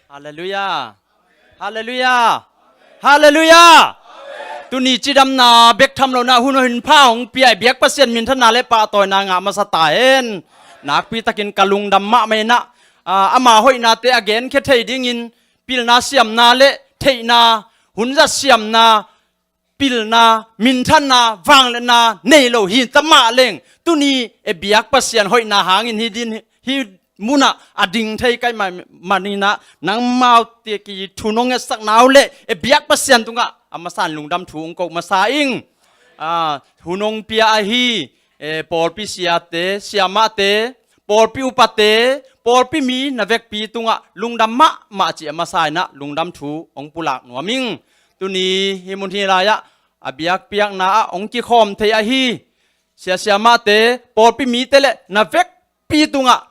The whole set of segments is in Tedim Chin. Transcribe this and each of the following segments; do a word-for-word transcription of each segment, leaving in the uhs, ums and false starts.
Halleluiah. Halleluiah. Halleluiah. Tuni cidamna bek tham lo-in ah hun hong pha hong pia i biak Pasian minthanna le pahtawina ngah masa ta hen. Nakpi takin ka lungdam mahmah in ah, ah, ama hoihnate a genkhia thei dingin pilna siamna le theihna, hunzat siamna, pilna, minthanna, vangliatna nei lo hi ta mah leng, tuni i biak Pasian hoihna hangin hih din, hih munah a ding thei ka hih manin ah, nangmau te ki thu nong etsakna uh le i biak Pasian tungah a masa in lungdam thu hong ko masa ing. Ah, hun hong pia ahi, eh, pawlpi siate, siamahte, pawlpi upate, pawlpi mi na vekpi tungah lungdam mahmah cih a masa in ah lungdam thu hong pulak nuam ing. Tuni hih mun hih lai-ah a biakpiakna ah hong kikhawm thei ahi sia siamahte, pawlpi mite le na vekpi tungah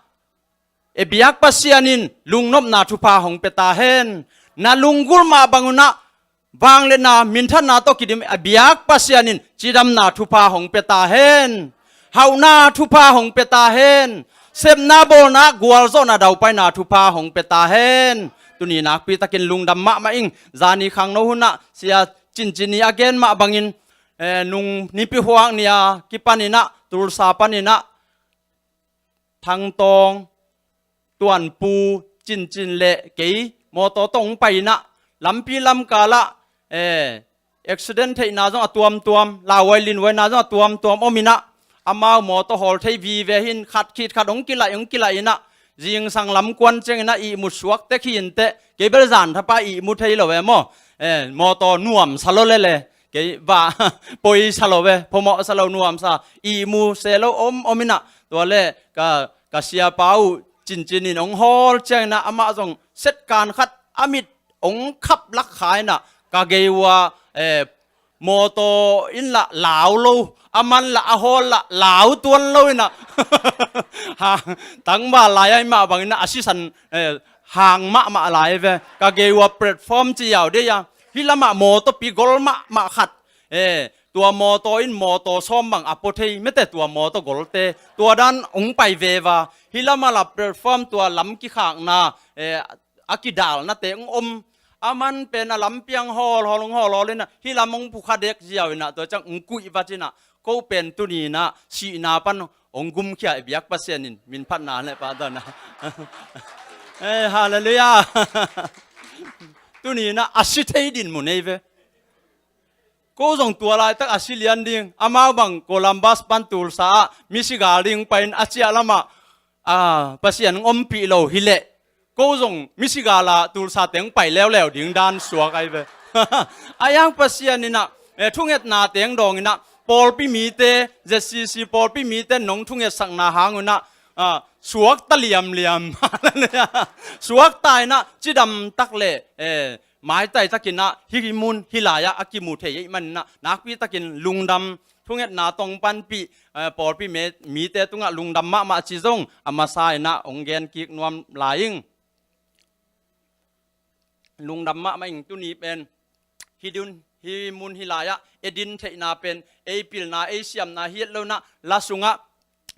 i biak Pasian in lungnopna thupha hong pia ta hen. Na lunggulh mah bangun ah vangliatna, minthanna tawh kidim a biak Pasian in cidamna thupha hong pia ta hen. Hauhna thupha hong pia ta hen. Sepna bawlna, gualzawhna daupaina thupha hong pia ta hen. Tuni nakpi takin lungdam mahmah ing. Zani khangno hun ah sia Cincin i a gen mah bangin, eh, nung nipi huak ni a kipanin ah, Tulsa panin ah, Thangtawng, Tuanpu, Cincin le kei mawtaw tawh hong pai in ah, lampi lamkal ah, eh, accident theihna zong a tuamtuam, lauhuai linhuaina zong a tuamtuam om in ah, amau mawtaw hawl thei vive hi in, khat khit khat hong kilaih, hong kilaih in ah, zingsang lam kuan ciangin ah ihmu suak tek hi inteh, kei bel zan thapa ihmu thei lo e maw, eh, mawtaw nuamsa lo lele, kei va poisa lo ve, phamawhsa lo, nuamsa, ihmu se lo om om in ah, tua le ka, ka siapa uh Cincin in hong hawl ciangin ah amah zong setkan khat a mit hong khap lak kha in ah, ka gei uh a, eh, mawtaw in lah lau lo, a man lah a hawl lah lau tuan lo in ah, ha, tangval lai ahih mah bangin ah a sisan, eh, hang mahmah lai ve. Ka gei uh a platform ci ziau dei a, hih lamah mawtawpi gol mahmah khat, eh, tua mawtaw in mawtaw sawm bang a pua thei mete, tua mawtaw golte, tua dan hong pai veva. Hih lamah lah platform, tua lam kikhakna, eh, a kidalnate hong om. A man pen a lampi hong hawl hawl, hong hawl hawl in ah, hih lam hong pukha dek ziau in ah, tua ciang hong kuih vat in ah, ko pen tuni in ah sihna pan hong gumkhia i biak Pasian in min phatna le pahtawina. Eh, halleluiah. Tuni in ah a si thei din mu nei ve. Ko zong tua laitak a si lian ding, amau bang Columbus pan Tulsa ah misi gal ding pai in a ciah lamah, ah, Pasian hong ompih lo hi leh, ko zong misi gal ah Tulsa teng pai leuleu ding dan suak ahi ve. Ahi hang Pasian in ah, eh, thungetna teng dawng in ah, pawlpi mite, Z C C pawlpi mite nong thungetsakna hang un ah, ah, suakta liamliam. Suakta in ah, cidam tak le, eh, maitai takin ah, hih mun hih lai-ah a kimu thei ahih manin ah, nakpi takin lungdam, thungetna tawh hong panpih, eh, pawlpi me-, mite tungah lungdam mahmah ci zong a masa in ah hong gen kik nuam lai ing. Lungdam mahmah ing. Tuni pen hih dun, hih mun hih lai-ah ei din theihna pen ei pilna, ei siamna hi het lo in ah, la sungah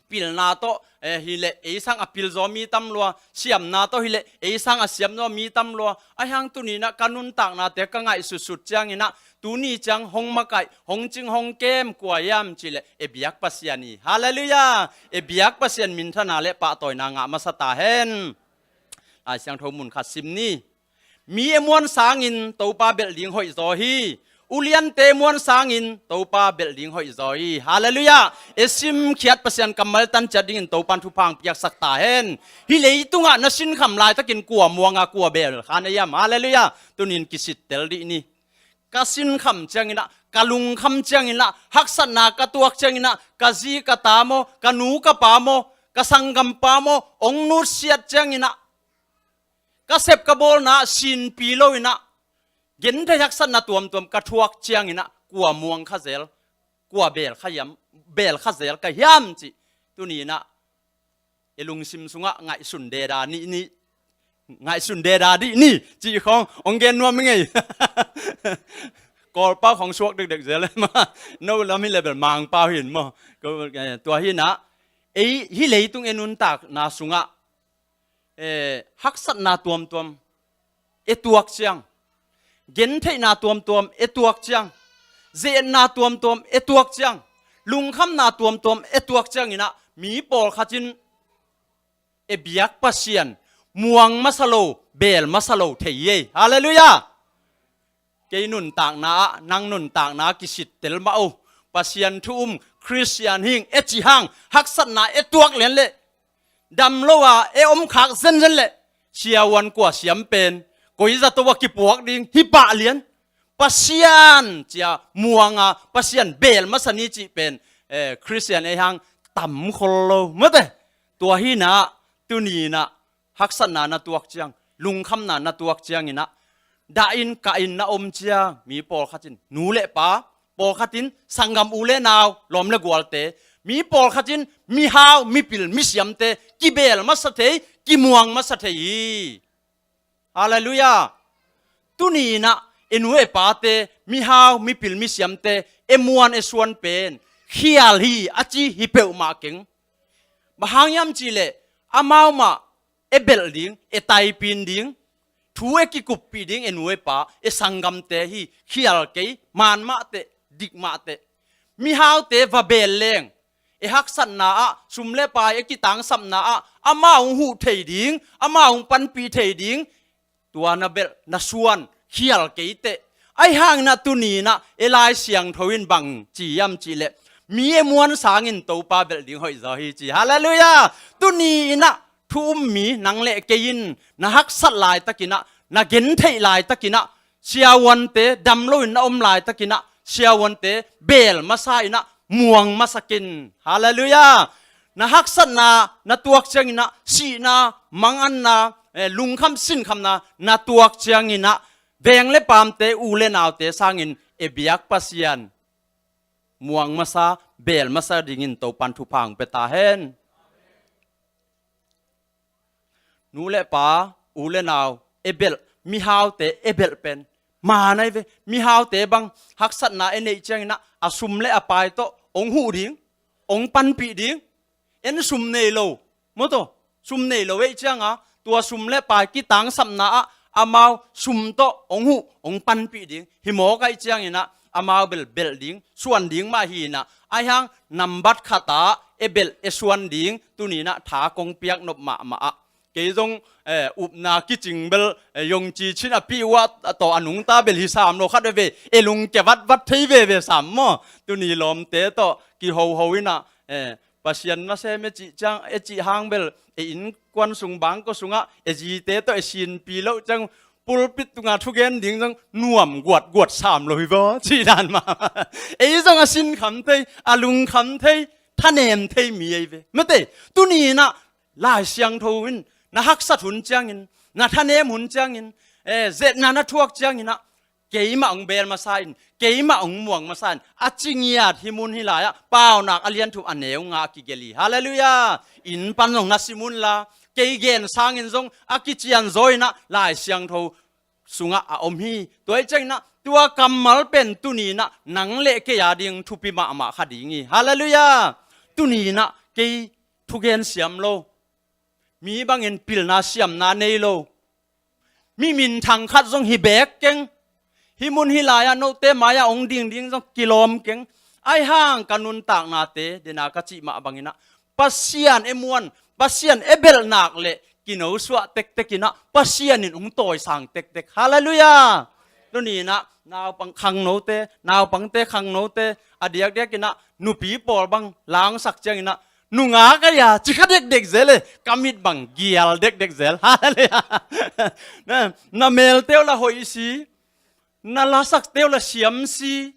pilna tawh, eh, hi leh ei sang a pil zaw mi tam lua, siamna tawh hi leh ei sang a siam zaw mi tam lua. Ahi hang tuni in ah ka nuntaknate ka ngaihsutsut ciangin ah, tuni ciang hong makaih, hong cing hong kem kua hiam cih leh i biak Pasian hi. Halleluiah. I biak Pasian minthanna le pahtawina ngah masa ta hen. Lai Siangtho mun khat sim ni. Mi i muan sangin Topa belh ding hoih zaw hi. Uliante i muan sangin Topa belh ding hoih zaw hi. Halleluiah. I simkhiat Pasian kammal tan ciat dingin Topan thupha hong piaksak ta hen. Hih leitungah na sinkham laitakin kua muanga kua bel kha na hiam? Halleluiah. Tuni in kisittel dih ni. Ka sinkham ciangin ah, ka lungkham ciangin ah, haksatna ka tuak ciangin ah, ka zi ka ta maw, ka nu ka pa maw, ka sanggampa maw hong nutsiat ciangin ah, ka sep ka bawlna ah sinpi lo in ah, genthei haksatna tuamtuam ka thuak ciangin ah, kua muang kha zel, kua beel kha hiam, beel kha zel ka hiam cih tuni in ah i lungsim sungah ngaihsun deda ni, ni, ngaihsun deda dih ni cih khawng hong gen nuam ing ei. Kawlpau khawng suak dekdek zel e maw. No lam hi leh bel Mangpau hi in maw. Ko, eh, tua hi in ah, ei hih leitung i nuntakna sungah, eh, haksatna tuamtuam, e tuak ciang, gentheihna tuamtuam e tuak ciang, ze-etna tuamtuam e tuak ciang, lungkhamna tuamtuam e tuak cianginah mi pawlkhat in e biak Pasian muang masa lo, beel masa lo thei ei. Halleluiah. Kei nuntakna ah, nang nuntakna ah kisittel mah uh, Pasian thu um, Khristian hing e cih hang haksatna e tuak lian leh, dam lo a e om khak zenzen leh, siavuan kua siam pen koi zato a kipuak ding hi pah lian. Pasian cia muanga Pasian beel masa ni cih pen, eh, Khristian ei hang tam khol lo mate. Tua hinah tuninah haksatna na tuak ciang, lungkhamna na tuak cianginah, dah in kah in na om ciang mi pawlkhat in, nu le pa pawlkhat in, sanggam u le nau, lawm le gualte, mi pawlkhat in mihau, mipil, misiamte kibeel masa thei, kimuang masa thei hi. Halleluiah. Tuninah e nu e pate, mihau, mipil, misiamte e muan e suan pen khial hi a ci hi peuhmah keng. Bang hang hiam cihleh amau mah e belh ding, e taipin ding, thu e kikuppih ding e nu e pa, e sanggamte hi. Khial kei, man mahteh, dik mahteh. Mihaute va beel leng, e haksatna ah, sum le pai e kitangsapna ah amau hong huh thei ding, amau hong panpih thei ding, tua na belh, na suan khial keiteh. Ahi hanginah tuninah e Lai Siangtho in bang ci hiam cihleh, mi e muan sangin Topa belh ding hoihzaw hi ci. Halleluiah. Tuninah thu um mi nang le kei in na haksat laitakinah, na gentheih laitakinah, siavuante dam loin na om laitakinah siavuante beel masa inah muang masa ken. Halleluiah. Na haksatna na tuak cianginah sihna, manganna, eh, lungkham sinkhamna na tuak cianginah veng le paamte, u le naute sangin e biak Pasian muang masa, beel masa dingin Topan thupha hong pia ta hen. Nu le pa, u le nau e belh, mihaute e belh pen man ahi ve. Mihaute bang haksatna e neih cianginah a sum le a pai tawh hong huh ding, hong panpih ding. En sum nei lo, maw taw, sum nei lo eih cianga tua sum le pai kitangsapna ah amau sum tawh hong huh, hong panpih ding hi mawk aih cianginah amau bel belh ding, suan ding mah hinah, ahi hang nambat khatah e belh e suan ding tuninah tha kong piak nop mahmah ah. Kei zong, eh, upna kicing bel, eh, yongci cin a pih uh ah, a tawh a nungta bel hi sam lo khat veve, e lungkia vatvat thei veve sam maw. Tuni lawmte tawh kihoho inah, eh, Pasian nasem e cih ciang, e cih hang bel e innkuan sung bangkua sungah e zite tawh e sinpi loh ciang pulpit tungah thugen ding zong nuam guatguat sam lo hi vaw cih dan mah. Ei zong a sinkham thei, a lungkham thei, thanem thei mi ei ve. Mate, tuninah Lai Siangtho in na haksat hun ciangin, na thanem hun ciangin, eh, zetna na thuak cianginah keimah hong beel masa in, keimah hong muang masa in, a ci ngiat hi mun hi lai-ah Paunak a lian thum a neu nga a kigelh hi. Halleluiah. Inn pan zong na sim unla, kei gen sangin zong a kicianzaw inah Lai Siangtho sungah a om hi. Tua hi cianginah tua kammal pen tuninah nang le kei a ding thupi mahmah kha ding hi. Halleluiah. Tuninah kei thugen siam lo, mi bangin pilna siamna nei lo, mi minthang khat zong hi beek keng. Hih mun hih lai-ah note mai-ah hong dingding zong kilawm keng. Ahi hang ka nuntaknate, dena ka cih mah banginah Pasian e muan, Pasian e belh nak leh kinosuah tektek inah Pasian in hong tawisang tektek. Halleluiah. Tuninah naupang khangnote, naupangte khangnote, a diakdiakinah nupi pawl bang langsak cianginah nungak ahi a ci kha dekdek zel e, ka mit bang gial dekdek zel. Halleluiah. Na, na melte uh la hoih si, na lasakte uh la siam si.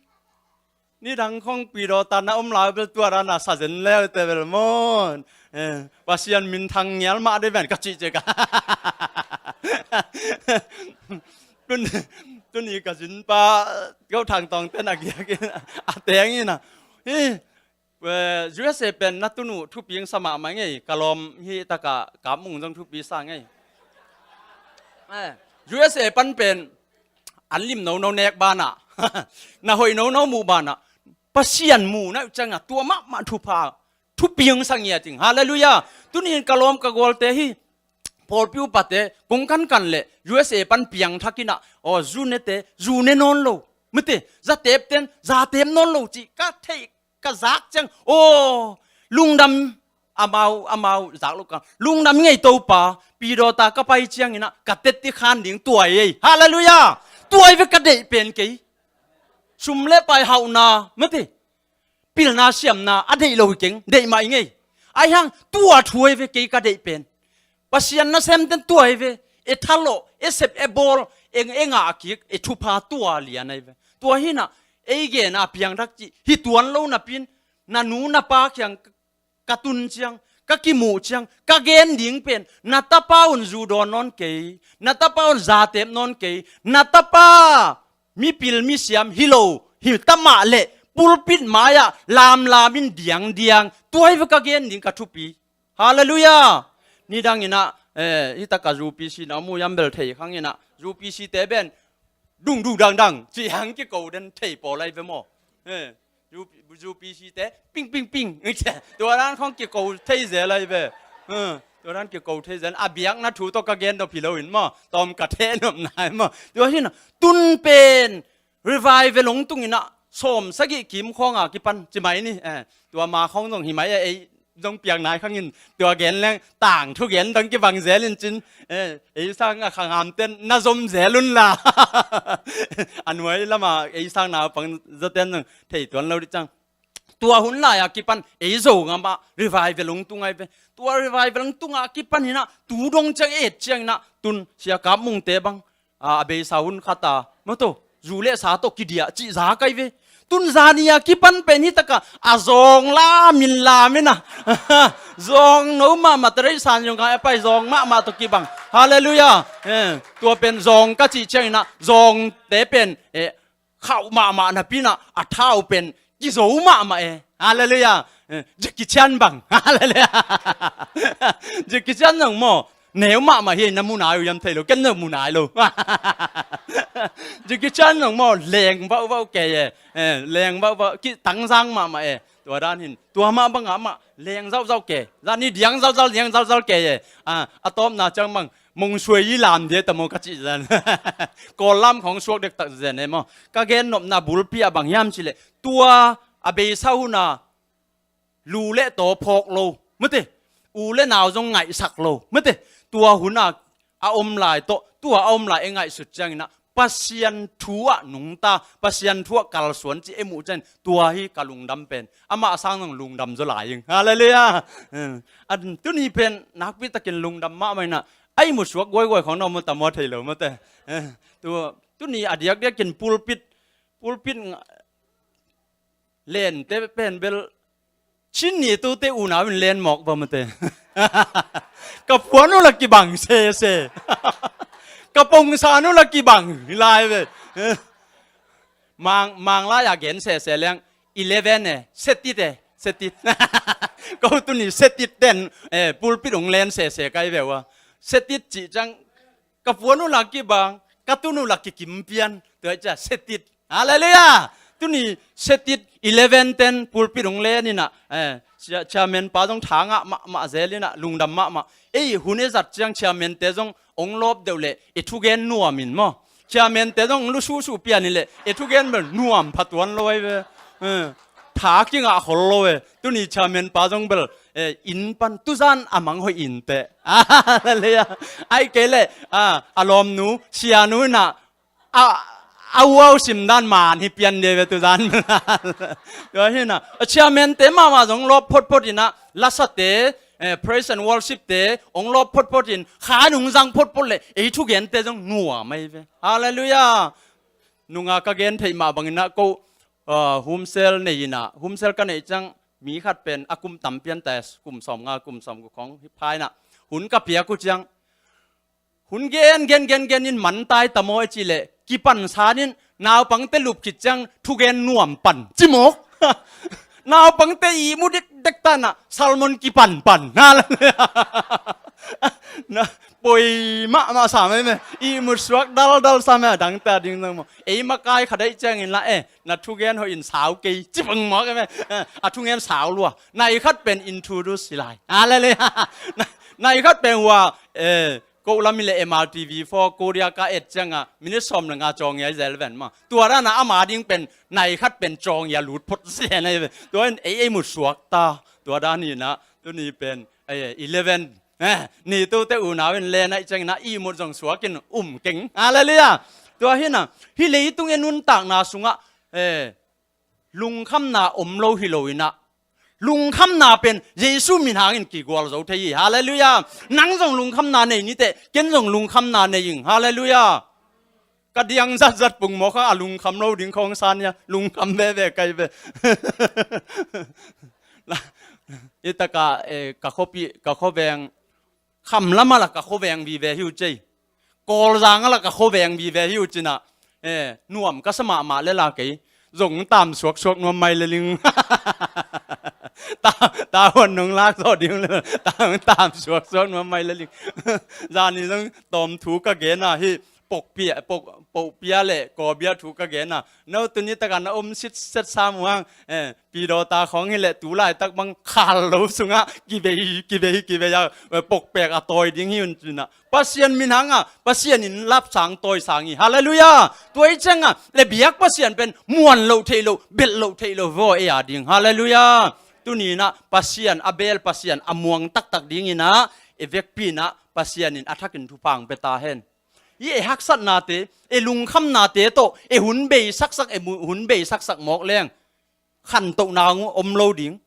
Nidang khong pidawta na om lai bel tua dan a sa zen leute bel maw. Eh, Pasian minthang ngial mah dei ven ka cih ciang a. Tun, tuni ka zinpa Go Thang Tawng ten a giak in a teng in a. Hi, eh, U S A pen na tunu thupi hong sa mahmah ngei, ka lawm hi taka Kap Mung zong thupi sa ngei. Eh, U S A pan pen an lim nono nek banah, na hoih nono muh banah, Pasian mu na uh ciangah tua mahmah thupha, thupi hong sa ngiat ing. Halleluiah. Tuni in ka lawm ka gualte hi, pawlpi upate kong kankan le U S A pan piangthak in ah, aw, zu nete zu ne nawn lo, mite, za tepten za tep nawn lo cih ka theih, ka zak ciang, aw, lungdam, amau, amau zak lo ka lungdam ngei, Topa, pi dawta ka pai ciangin ah ka tetti khan ding tua hi ei. Halleluiah. Tua hi ve ka deih pen kei. Sum le pai hauhna, mite, pilna siamna a deih lo hi keng, deih mah hi ngei. Ahi hang tua thu hi ve kei ka deih pen. Pasian nasemten tua hi ve. E thalawh, e sep, e bawl, e, e ngah kik, e thupha tua lian ahi ve. Tua hi in ah ei gen a piangthak cih hi tuan lo napi in, na nu na pa kiang ka tun ciang, ka kimuh ciang, ka gen ding pen, na tapa un zu dawn nawn kei, na tapa un za tep nawn kei, na tapa mipil misiam hi lo hi ta mah leh pulpit mai-ah lamlam in diangdiang, tua hi ve ka gen ding ka thupi. Halleluiah. Nidang in ah, eh, hi tak a zu P C na mu yam bel thei khang in ah, zu P C te pen dung dung dang dang cih hang kiko den thei pawl ahi ve maw? Eh, zu, zu P C te ping ping ping, tua dan khong kiko thei zel ahi ve. Eh, tua dan kiko thei zel, a biakna thu tawh ka gen nop hi lo in maw, tawm ka theh nopna hi maw. Tua hi in ah tun pen revival hong tung in ah sawm sagih kim khawng a kipan ci mai ni. Eh, tua ma khawng zong hi mai a, ei zong piak nai khang in, tua gen leng tangthu gen dong kibang zel in cin, eh, ei sang a khangamten na zom zel un la. A nuai lama ei sang naupang zaten zong thei tuan lo dih ciang, tua hun lai-a kipan ei Zogam ah revival hong tung ahi ve. Tua revival hong tung a kipan hi in ah tu dong ciang et ciang in ah tun Sia Kap Mungte bang, a, a beisa hun khat a, maw, tua zu le sa tawh kidiah cih zak ahi ve. Tun zani a kipan pen hi tak a, a zawng lam in lam in ah, zawng no mahmah, Teresan zong ka pai zawng mahmah tawh kibang. Halleluiah. Eh, tua pen zawng ka cih ciang in ah zawngte pen, eh, khauh mahmah napi in ah a thau pen kizo mahmah e. Halleluiah. Eh, Jackie Chan bang. Halleluiah. Jackie Chan zong maw, neu mahmah hi, na mu nai uh hiam thei lo, ken zong mu nai lo. Jackie Chan zong maw, leng vauhvauh kei e. Eh, leng vauhvauh, kitangzang mahmah e. Tua dan hi in, tua mah bang ah mah leng zauhzauh kei, zani diang zalzal, diang zalzal kei e. Ah, a tawpna ciang bang mongsuai i lam dia ta maw ka cih zen. Kawl lam khong suak dektak zen e maw. Ka gen nopna bulpi ah bang hiam cih leh, tua a beisa hun a lu le taw phawk lo, mite, u le nau zong ngaihsak lo, mite, tua hun a a om lai tawh tua a om lai e ngaihsut ciang in ah Pasian thu ah nungta, Pasian thu ah kalsuan cih e muh ciang in tua hi ka lungdam pen. Amah sang zong lungdam zaw lai ing. Halleluiah. Eh, a tuni pen nakpi takin lungdam mahmah in ah, a ihmut suak guaiguai khong na om ta maw thei lo, mite. Eh, tua, tuni a diakdiakin pulpit, pulpit nga-, lente pen bel Chin ni tute unau in len mawk va, mite. Ka puan uh la kibang sese. Ka pongsan uh la kibang lai ve. Mang, Mang lai-a gen sese leng, eleven e, setit e, setit. Ko tuni setit ten, eh, pulpit hong len sese kai ve ua. Setit cih ciang, ka puan uh la kibang, ka tun uh la kikim pian, tua hi ciah setit. Halleluiah. Tuni setit eleven ten pulpit hong len in ah, eh, sia-, chairman pa zong tha ngah mahmah zel in ah, lungdam mahmah. Ei, hun e zat ciang chairman te zong hong lawp deuh leh i thugen nuam in maw. Chairman te zong hong lusuhsuh pian in leh i thugen bel nuam pha tuan lo ahi ve. Eh, tha kingah khol lo e. Tuni chairman pa zong bel, eh, inn pan tuzan a mang hoih in teh. Halleluiah. Ahih kei leh, ah, a lawmnu, sianu in ah, a, a uau simdan man hi pian de ve tuzan. Tua hi in ah, a chairman te mahmah zong lawp photphot in ah, lasate, eh, praise and worship te hong lawp photphot in, kha in hong zang photphot leh ei thugente zong nuam ahi ve. Halleluiah. Nunga ka gen theih mah bangin ah ko, ah, home cell nei in ah, home cell ka neih ciang mi khat pen a kum tam pian ta, kum sawmnga, kum sawmguk khong hi pha in ah, hun ka piak uh ciang, hun gen, gen, gen, gen in man tai ta maw e cih leh, kipan san in, naupangte lup khit ciang thugen nuam pan ci mawk. Naupangte ihmu dekdek ta in ah, sermon kipan pan. Na, poi mahmah sam e me. Ihmut suak daldal sam e, a dangte a ding zong maw. Ei makai kha deih ciangin lah e, na thugen hoih in sau kei ci bang mawk e me. Eh, a thugen sau lua. Nai khat pen introduce hi lai. Halleluiah. Na, Nai khat pen hua, eh, ko lam hi le M R T V four Korea ka et ciangah minute sawm le nga cawng ia i zel ven ma. Tua dana ama ding pen nai khat pen cawng ia lut phot sia nai ve. Tua in ei ei mut suak ta. Tua dan hinah tuni pen, eh, eleven. Eh, ni tu te unau in le nai ciangin ah i mut zong suakin um keng. Halleluiah. Tua hinah hi leitung e nuntakna sungah, eh, lungkhamna om lo hi lo inah lungkhamna pen Jesu min hangin kigual zo thei hi. Halleluiah. Nang zong lungkhamna nei niteh, ken zong lungkhamna nei ing. Halleluiah. Ka diang zatzat pung mawk a lungkham lo ding khawng san ia lungkham veve kai ve. Itaka, eh, ka khuapi, ka khuaveng kham lam a la ka khuaveng vive hi uh cei. Kawlzang a la ka khuaveng vive hi uh cinah, eh, nuam ka sa mahmah le la kei zong tam suaksuak nuam mai le ling. Ta, ta huan nong lak zawh ding le ta, tam suaksuak nuam mai le ling. Zani zong tawm thu ka gen a hi pokpia, pok, pokpia le kawbia thu ka gen a. No tuni taka na om sitset sam uh hang, eh, pidawta khawng hi le tu laitak bang khal lo sungah kibei, kibei, kibei a, eh, pokpek a tawi ding hi un cinah. Pasian min hanga, Pasian in lapsang tawisang hi. Halleluiah. Tua i cianga le biak Pasian pen muan loh theih loh, belh loh theih loh vaw ei a ding. Halleluiah. Tuninah Pasian a bel Pasian a muang taktak dinginah e vekpinah Pasian in a thakin thuphang pia ta hen. I e haksatnate, e lungkhamnate tawh e hun bei saksak, e mu-, hun bei saksak mawk leng khantohna om lo ding.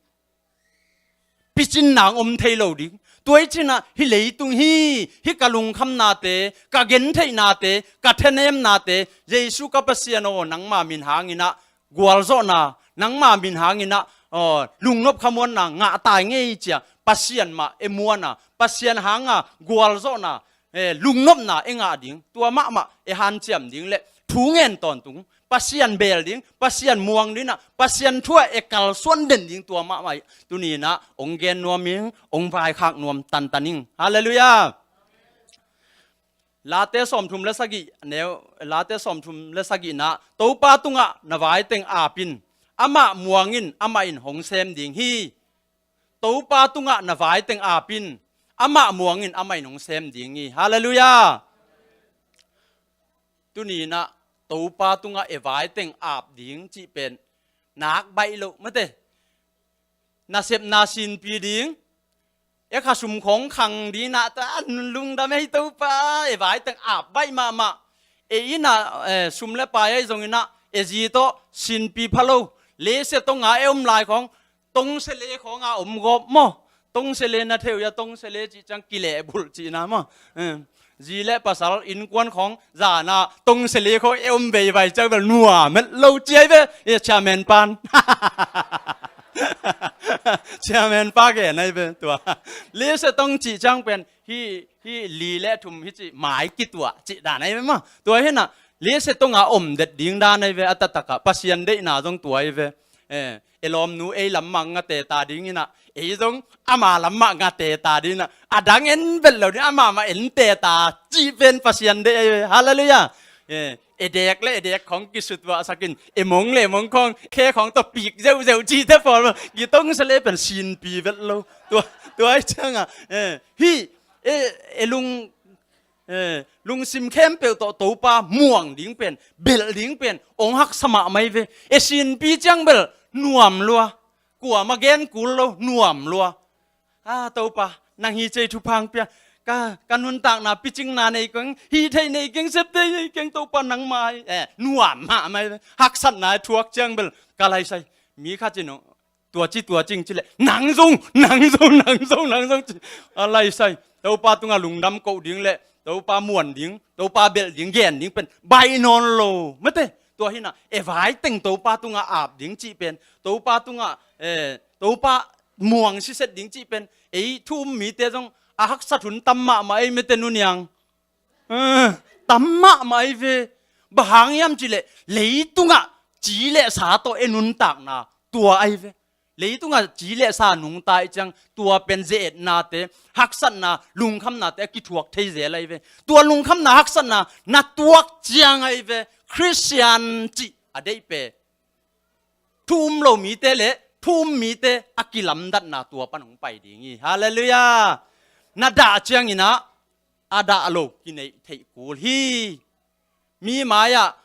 Picin nang om thei lo ding. Tua i cinah hi leitung hi, hi ka lungkhamnate, ka gentheihnate, ka thanemnate, Jesu ka Pasian aw, nangma min hanginah gualzawhna, nangma min hanginah, aw, lungnop khamuanna ngah tai ngei cia Pasian mah e muana, Pasian hanga gualzawhna, eh, lungnopna e ngah ding, tua mahmah e hanciam ding le thu ngen tawntung, Pasian bel ding, Pasian muang dinah, Pasian thua e kalsuan den ding tua mahmah tuninah ong gen nuam ing, ong vaikhak nuam tantan ing. Halleluiah. Late sawmthum le sagih neu, Late sawmthum le sagihna, Topa tungah na vaiteng apin, amah muangin amah in hong sem ding hi. Topa tungah na vaiteng apin, amah muangin amah in hong sem ding hi. Halleluiah. Tuninah Topa tungah e vaiteng ap ding cih pen nak baih loh mate. Nasepna sinpi ding, e khasum khawng khang dinah ta lungdam ei Topa, e vaiteng ap baih mahmah. E innah, eh, sum le pai ahi zonginah e zi tawh sinpi pha lo. Lesia tonga e om lai khawng tongse le khawnga om gawp maw? Tongse le na theuh ia, tongse le cih ciang kilehbulh cihna maw? Eh, zi le pasal innkuan khawng zana tongse le khawng e om veivai ciang bel nuam het lo ci ai ve. E chairman pan. Chairman pa gen ai ve tua. Lesia tong cih ciang pen hi, hi li le thum hi cih mai kituah cih dan ai ve maw? Tua hinah lesia tonga om det ding dan ai ve, a taktakah Pasian deihna zong tua ai ve. Eh, e lawmnu ei lam mah ngate ta dinginah, ei zong ama lam mah ngate ta dinginah, a dang en vet lo ding, ama mah ente ta cih pen Pasian deih ai ve. Halleluiah. Eh, e dek le e dek khawng kisutuahsakin, e mong le mong khawng khe khawng tawh pik zeuhzeuh cihte pawl mah kitongse le pen sinpi vet lo. Tua, tua ai ciangah, eh, hi, eh, e lung, eh, lungsim khempeuh tawh Topa muang ding pen, belh ding pen ong haksa mahmah ai ve. E sinpi ciang bel nuam lua. Kuama gen kul lo, nuam lua. A Topa, nang hi cei thuphang pia. Ka, ka nuntakna picingna nei keng, hi thei nei keng, sep thei nei keng, Topa nangmah hi. Eh, nuam mahmah ai ve. Haksatna thuak ciang bel ka laisai. Mi khat cin ong tua ci tua cing ci le nang zong, nang zong, nang zong, nang zong ci a laisai. Topa tungah lungdam koh ding le Topa muan ding, Topa belh ding, gen ding pen baih nawn lo mate. Tua hinah e vaiteng Topa tungah ap ding cih pen, Topa tungah, eh, Topa muang siset ding cih pen ei thu um mite zong a haksat hun tam mahmah ei mate nuniang. Eh, tam mahmah ai ve. Bang hang hiam cih leh leitungah ci le sa tawh e nuntakna tua ai ve. Leitungah ci le sa nungta i ciang tua pen ze-etnate, haksatna, lungkhamnate a kithuak thei zel ai ve. Tua lungkhamna haksatna na tuak ciang ai ve Khristian cih a deih pen thu um lo mite le thu um mite a kilamdatna tua pan hong pai ding hi. Halleluiah. na dah ciangin ah a dah lo kineih theih kul hi. Mi mai-ah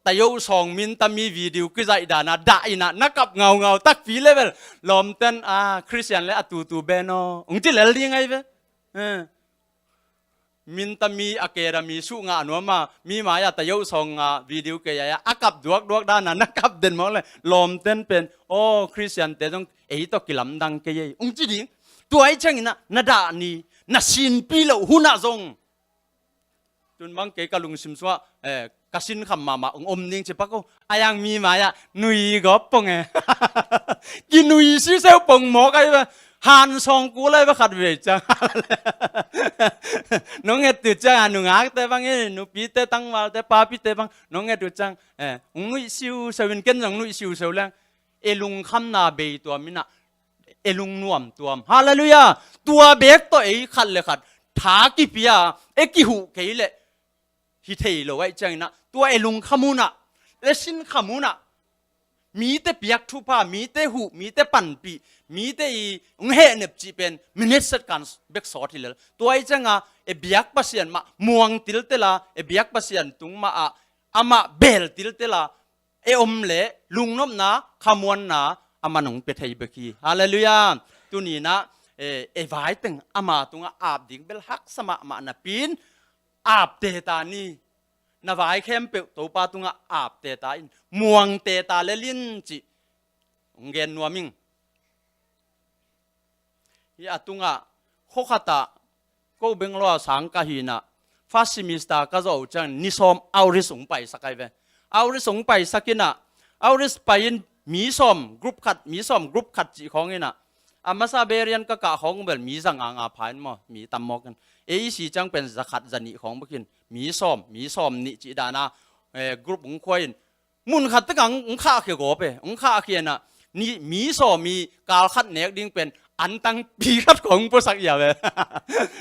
tayo sawng minta mi video kizaih dan a dah in ah na kap ngaungau takpi level. Lawmten a Christian le a tutu ben aw ung ci lel ding ahi ve. Eh. Minta mi academy suh ngah nuam a, mi mai-ah tayo sawng a video kei a, a kap duakduak dan a na kap den mawk le lawmten pen aw Christian te zong ei tawh kilamdang kei ei ung ci ding. Tua ahi ciangin ah na dah ni, na sinpi loh hun ah zong tun bang kei ka lungsim sungah, eh, ka sinkham mahmah ung om ning ci pak o. A yang mi mai-ah nui gawp pong e. Kinui siuseu pong mawk ahi ve. Han sawng kul ahi ve khat vei ciang. Nong et uh ciang a nungakte bang e, nupite tangvalte papite bang nong et uh ciang, eh, ung nuih siuseu in ken zong nuih siuseu leng. E lungkhamna bei tuam in ah e lungnuam tuam. Halleluiah. Tua beek tawh ei khat le khat tha kipia e kihuh kei leh hi thei lo ahi ciangin ah tua e lungkham un ah, e sinkham un ah mite piak thupha, mite huh, mite panpih, mite i ung hehnep cih pen minit set kan bek sawt hi lel. Tua ahi cianga e biak Pasian mah muang tiltela e biak Pasian tung mah ah amah bel tiltela e om le lungnopna, khamuanna, a man hong pia thei bek hi. Halleluiah. Tuni in ah, eh, e vai teng ama tungah ap ding bel haksa mahmah napi in ap teta ni. Na vai khempeuh Topa tungah ap teta in, muang teta lel in cih hong gen nuam ing. Hi a tungah khua khatah ko Bangalore sang ka hi in ah first semester ka zawh uh ciang ni sawm outreach hong paisak ahi ve. Outreach hong paisak in ah outreach pai in mi sawm group khat, mi sawm group khat cih khawng in ah a masa berian ka kah khawng bel mi za nga nga pha in maw, mi tam mawk in. A E C ciang pen za khat za nih khawng bek in mi sawm, mi sawm nih cih dan a, eh, group hong khua in mun khat tekah hong khahkhia gawp e. Hong khahkhia in ah ni mi sawm i kal khat nek ding pen antang pi khat khawng puasak ia ve.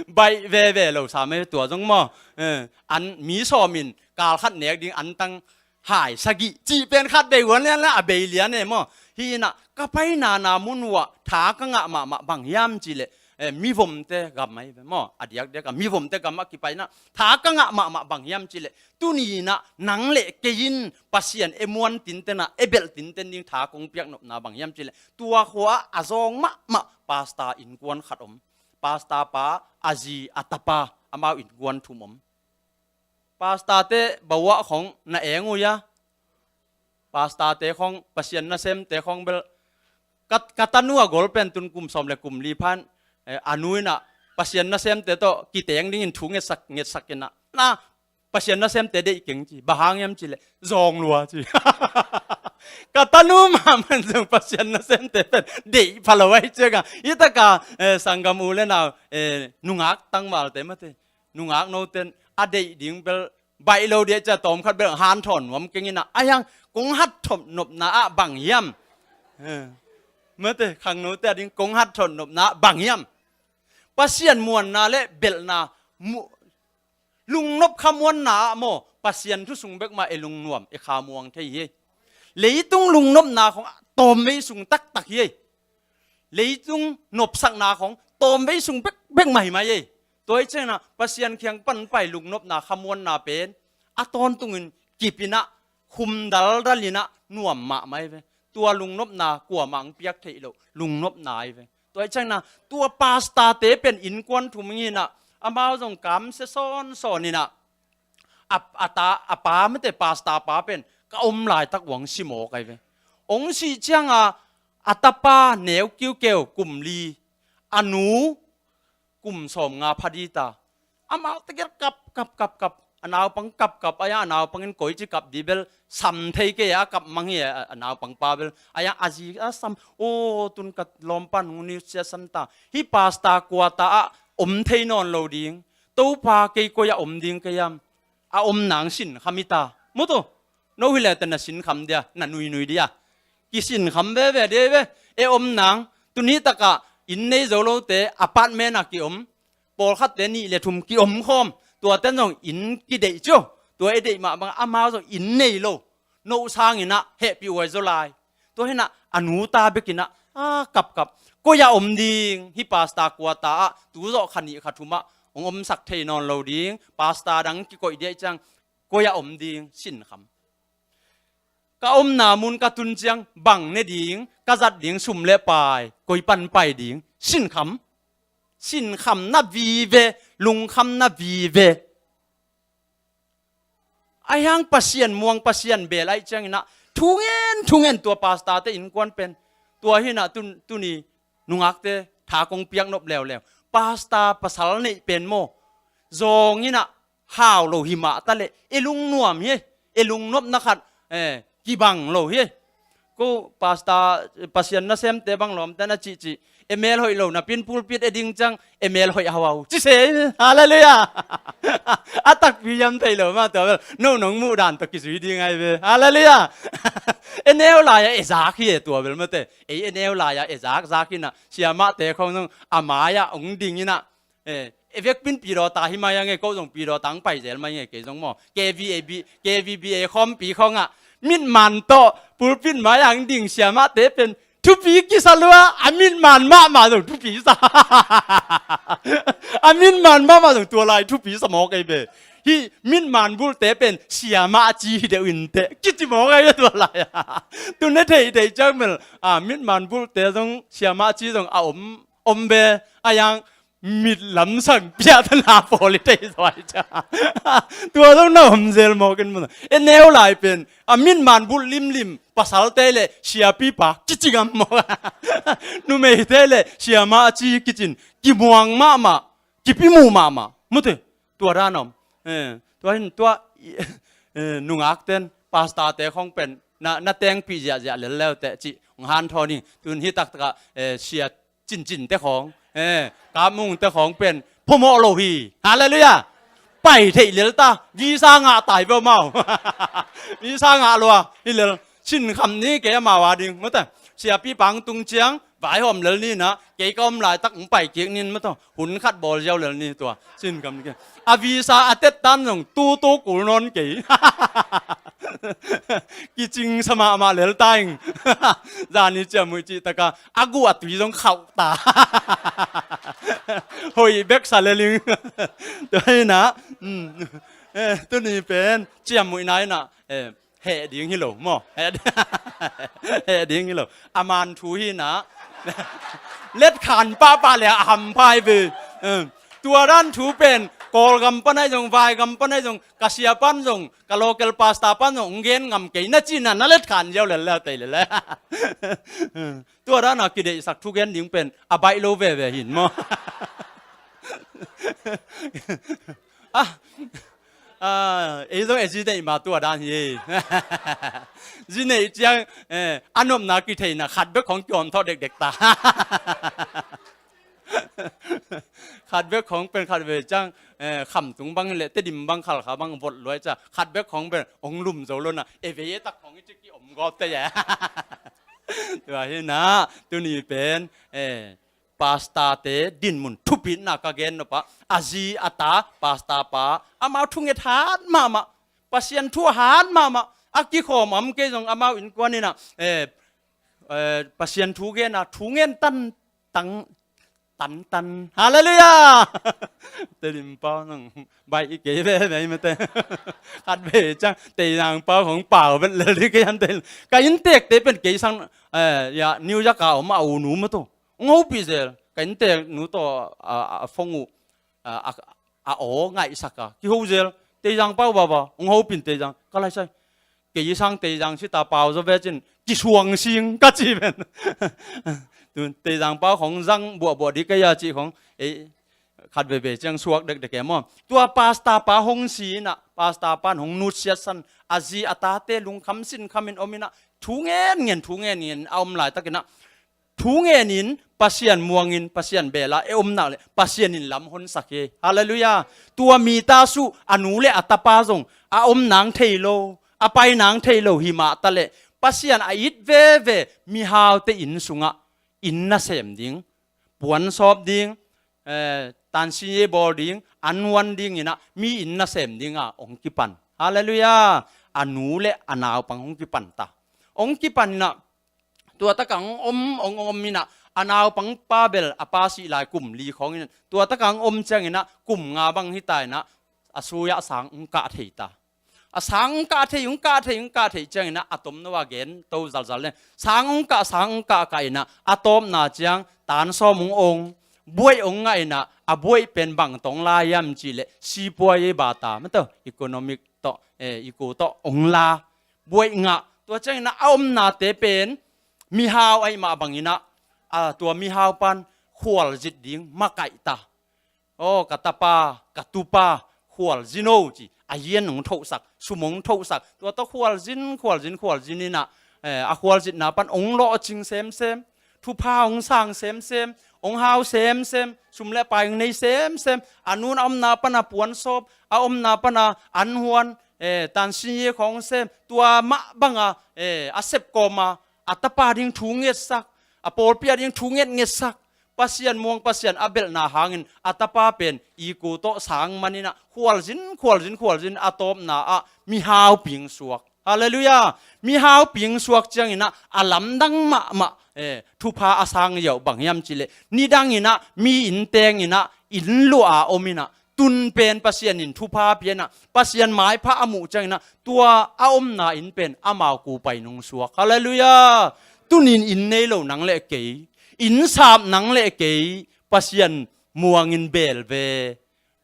Baih veve lo sam e tua zong maw. Eh, an mi sawm in kal khat nek ding antang hai sagih cih pen khat bei huan lian le a bei lian e maw. Hi in ah ka pai nana mun uh ah tha ka ngah mahmah bang hiam cih leh, eh, mivomte gam ahi ve maw. A diakdiak a mivomte gam ah kipai in ah tha ka ngah mahmah bang hiam cih leh tuni in ah nang le kei in Pasian e muan tinten ah e belh tinten ding tha kong piak nopna bang hiam cih leh tua khua ah a zawng mahmah pastor innkuan khat om. Pastor pa, a zi, a tapa, amau innkuan thum om. Pastor te bawah khawng na eng uh ia. Pastor te khawng, Pasian nasemte khawng bel ka, ka tanu a gol pen tun kum sawm le kum li phan, eh, a nu in ah Pasian nasemte tawh kiteng dingin thu ngetsak, ngetsak in ah na Pasian nasemte deih keng ci, bang hang hiam cih leh zawng lua ci. Ka tanu mahmah in zong Pasian nasemte pen deih pha lo ahi cianga. Hi taka, eh, sanggam u le nau, eh, nungak tangvalte mate, nungak noten a deih ding bel baih lo dia cia tawm khat bel hanthawn nuam keng in ah, a hiang kong hat thop nopna ah bang hiam? Eh, mate, khangnote a ding kong hat thop nopna ah bang hiam? Pasian muanna le belhna mu, lungnop khamuanna ah maw, Pasian thu sung bek mah e lungnuam, e khamuang thei hi. Leitung lungnopna khong tawmvei sung taktak hi. Leitung nopsakna khong tawmvei sung bekbek mah hi mai ei. Tua hi ciangin ah Pasian kiang pan pai lungnopna khamuanna pen a tawntungin kip in ah khum daldal in ah nuam mahmah hi ve. Tua lungnopna kuamah hong piak theih loh lungnopna hi ve. Tua hi ciangin ah tua pastor te pen innkuan thum hi in ah amau zong kamsia sawnsawn in ah a, a ta, a pa mate pastor pa pen ka om laitak uh hong si mawk ahi ve. Hong sih cianga a tapa neu kiukeu kum li, a nu kum sawm nga pha dita. Amau tegel kap, kap, kap, kap. A naupang kap, kap, a ia a naupang in koi ci kap di bel sam thei kei a kap mang hi a, a naupang pa bel. A ia a zi a sam, o tun ka lawmpan hong nusia sam ta. Hi pastor quarter ah om thei nawn lo ding. Topa kei koi ah om ding kei hiam? A om nang sinkham hi ta. Mu tu. No hi le ta na sinkham dia, na nuinui dia. Kisinkham veve dia ve. E om nang. Tuni takah inn nei zo lote apartment ah kiom. Pawlkhatte nih le thum kiom khawm. Tuate zong inn kideih cio. Tua i deih mah bangah amau zong inn nei lo. No sangin ah hehpih huai zaw lai. Tua hi in ah a nu ta bek in ah A kapkap. Koi-ah om ding, hih pastor quarter ah, tu zawh kha nih kha thum ah, hong omsak thei nawn lo ding, pastor dang kikoih dih ahih ciang, koi-ah om ding, sinkham. Ka omna mun ka tun ciang, bang ne ding, ka zat ding, sum le pai, koi pan pai ding, sinkham. Sinkhamna vive, lungkhamna vive. Ahi hang Pasian muang, Pasian bel ahih ciangin ah, thungen, thungen tua pastor te innkuan pen. Tua hi-in ah tun-, tuni nungakte tha kong piak nop leuleu. Pastor pasal neih pen maw, zawng in ah hau lo hi mah ta leh, e lungnuam hi, e lungnopna khat, eh, kibang lo hi. Ko pastor, Pasian nasemte bang lawmte na cihcih, e mel hoih lo napi-in pulpit e ding ciang, e mel hoih hauhau ci se. Halleluiah. A takpi hiam thei lo mah tua bel, no nong muh dan tawh kizui ding ahi ve. Halleluiah. E neu lai-ah e zak hi e tua bel mate. Ei e neu lai-ah e zak, zak in ah, siamahte khawng zong a mai-ah hong ding in ah, eh, e vekpi-in pidawta hi mai a nge, ko zong pidawta hong pai zel mai nge, kei zong maw. K V A B, K V B A khawmpi khawng ah, mitman tawh pulpit mai-ah hong ding siamahte pen, thupi kisa lua, a mitman mahmah zong thupi sa. A mitman mahmah zong tua lai thupi sa mawk ei ve. Hih mitman bulhte pen siamah a ci hi deuh inteh, kici mawk ei ve tua lai-ah. Tu ne theih theih ciang bel, a mitman bulhte zong siamah a ci zong a om, om ve, a yang mit lamsang piahtana pawl i thei zaw hi cia. Tua zong na om zel mawk in maw. E neu lai pen, a mitman bulh limlim, pasalte le siapipa kici ngam mawk. Numeite le siamah a ci kicin, kimuang mahmah, kipimu mahmah. Mute, tua dan om. Eh, tua hi-in tua, eh, nungakten, pastorte khawng pen, na, na tengpih ziahziah lel leuteh cih, hong hanthawn ing. Tun hih taktak ah, eh, sia Cincin te khawng, eh, Kap Mung te khawng pen phamawh lo hi. Halleluiah. Pai theih lel ta, visa ngah tai bia mau. Visa ngah lua hi lel, sinkham ni kei amau a ding, mate. Siapipa hong tung ciang, vaihawm lel ni in ah, kei ka om laitak hong pai kik ni in, mate. Hun khat bawl ziau lel ni tua, sinkham ni kei. A visa a tet tan zong tutu kul nawn kei. Kicing sa mahmah lel ta ing. Zani ciamnuih cihtak a, a guh a tui zong khauh ta. Hoih bek sa lel ing. Tua hi-in ah, mm, eh, tuni pen ciamnuihna in ah, eh, heh ding hi lo maw. Heh, heh ding hi lo. A man thu hi-in ah, letkhan pahpah le a hampha hi ve. Eh, tua dan thu pen Kawlgam pan ahi zong, Vaigam pan ahi zong, ka sia pan zong, ka local pastor pan zong hong gen ngam kei na ci-in ah, na letkhan ziau lel le tei lel le. Tua dan a kideihsak thugen ding pen a baih lo veve hi-in maw. Ah, ah, ei zong e zi neih ma tua dan hi. Zi neih ciang, eh, a nopna kitheihna khat bek khawng kiawm thawh dekdek ta. Khat bek khawng pen khat vei ciang, eh, Khamtung bang le Tedim bang Khalkha bang vot luai cia. Khat bek khawng pen hong lum zo lo na. E vei e tak khawng i ci kiom gawp te ya. Tua hi-in ah, tuni pen, eh, pastorte dinmun thupitna ka gen nop ah, a zi a ta, pastor pa, amau thunget hat mahmah, Pasian thu a hat mahmah, a kikhawm a om kei zong amau innkuan in ah, eh, eh, Pasian thu gen a, thungen tan, tang, tan, tan. Halleluiah! Tedim pau nang baih i kei veve i mate. Khat vei ciang, Teizang pau khawng pau vet lel dih kei an te. Ka inntekte pen kei sang, eh, ya, New York a om a u nu mah tawh hong hopih zel. Ka inntek nu tawh, a, a, a phone uh, a, a, a aw ngaihsak a, kiho zel. Teizang pau baba, hong hopih in Teizang, ka laisai. Kei sang Teizang sita pau zaw ve cin, kisuang sing ka ci ven. Tun Teizang pau khawng zang buahbuah dih kei a cih khawng, ei, khat veve ciang suak dekdek e maw. Tua pastor pa hong si in ah, pastor pan hong nutsiatsan, a zi a tate lungkham sinkham in om in ah, thu ngenngen, thu ngenngen a om laitakin ah, thu ngenin, Pasian muangin, Pasian bela e om nak leh, Pasian in lam honsak hi. Halleluiah. Tua Mita Sue, a nu le a tapa zong, a om nang thei lo, a pai nang thei lo hi mah ta leh, Pasian a it veve, mihaute inn sungah, inn nasem ding, puan sawp ding, eh, tansinye bawl ding, an wan ding in ah, mi inn nasem ding a, hong kipan. Halleluiah. A nu le a naupang hong kipan ta. Hong kipan in ah, Tua takah hong om, hong om inah, a naupang pa bel a pa sih lai kum li khawng inah, tua takah hong om cianginah kum nga bang hita inah, a sui-ah sang hong kah thei ta. A sang hong kah thei, hong kah thei, hong kah thei cianginah a tomno a gen to zalzal le. Sang hong kah, sang hong kah kah inah a tawpna ciang tan sawm hong ong, buaih hong ngah inah a buaih pen bang tawh hong la hiam cihleh sipuai ei bata mah tawh economic tawh, eh, eco tawh hong la. Buaih ngah. Tua cianginah a omnate pen mihau ahih mah banginah, a, tua mihau pan khualzin ding makaih ta. Aw, ka tapa, ka tupa, khualzin o ci. A hian hong thohsak, sum hong thohsak. Tua tawh khualzin, khualzin, khualzin inah, eh, a khualzinna pan hong lawhcing semsem. Thupha hong sang semsem. Hong hau semsem. Sum le pai hong nei semsem. A nun a omna pan a puansawp. A omna pan a anhuan. Eh, tansinye khawng sem. Tua mah banga, eh, a sep kawma a tapa ding thu ngetsak. A pawlpi a ding thu ngetngetsak. Pasian muang, Pasian a belhna hangin a tapa pen eco tawh sang maninah khualzin, khualzin, khualzin a tawpna ah mihau pingsuak. Halleluiah. Mihau pingsuak cianginah a lamdang mahmah, eh, thupha a sang ziau bang hiam cihleh, nidanginah mi inntenginah inn luah a om inah, tun pen Pasian in thupha pia inah, Pasian maipha a muh cianginah tua a omna inn pen amau kupai nungsuak. Halleluiah. Tunin inn nei lo nang le kei, inn sap nang le kei, Pasian muangin beel ve.